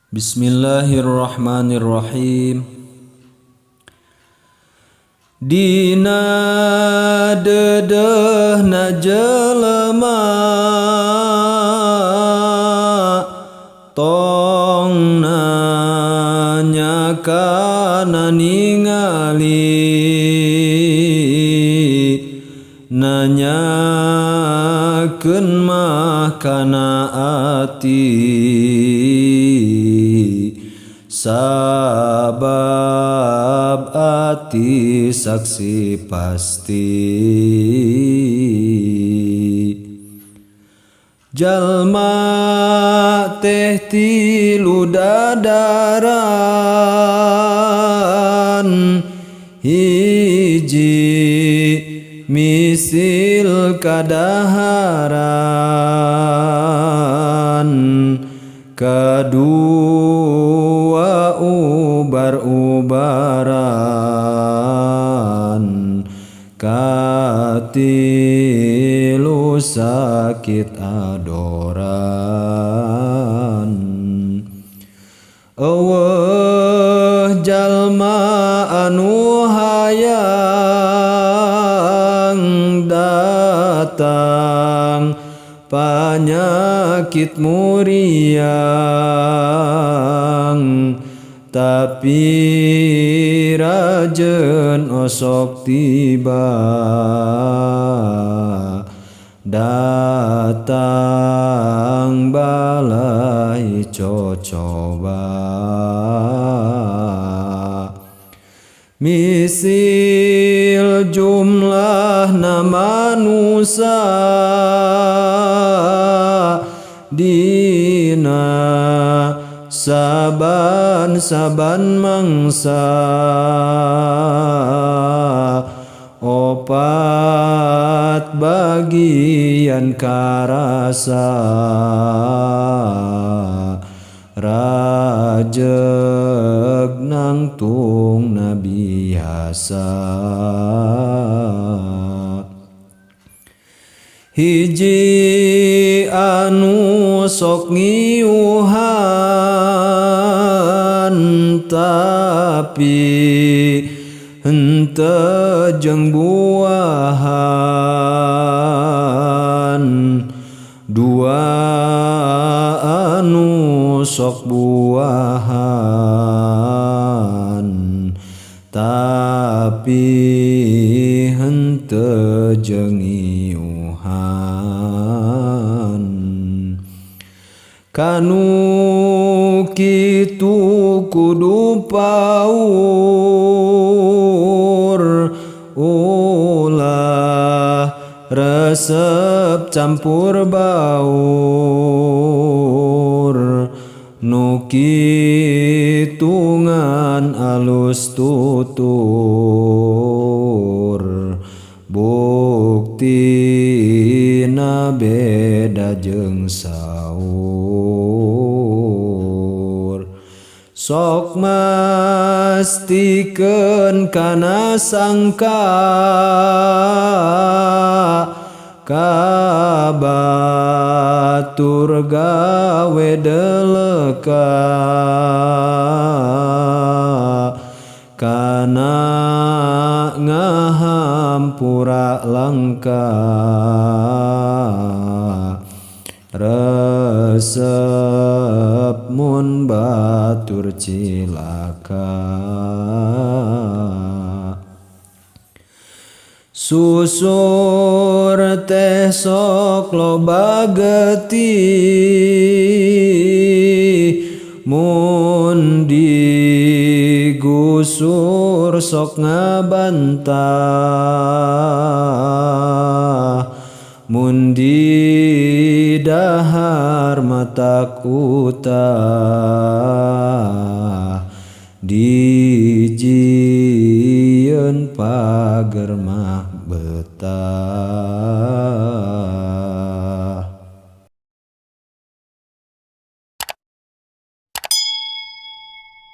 Bismillahirrahmanirrahim. Dina deudeuhna jelema tong nanya kana ningali, nanyakeun mah kana ati, sabab ati saksi pasti. Jalma teh tilu dadaran, hiji misil kadaharan, kadua ubar-ubaran, katilu sakit adoran. Eueuh jalma anu hayang datang panyakit muriang, tapi rajeun osok tiba datang balai cocoba. Misil jumlahna manusa dina saban-saban mangsa, opat bagian karasa rajeg nangtung biasa. Hiji anu sok ngiuhan tapi henteu jeung buahan, dua anu sok buahan tapi henteu jeung ngiuhan. Kanu kitu kudu paur, ulah resep campur baur, nu kitungan alus tutur, buktina beda jeung saur. Sok mastikeun kana sangka, ka batur gawe deleka, kana ngahampura langka, resep mun batur cilaka. Susur teh sok loba getih, mun digusur sok ngabantah, mun didahar matak utah, dijieun pager mah betah.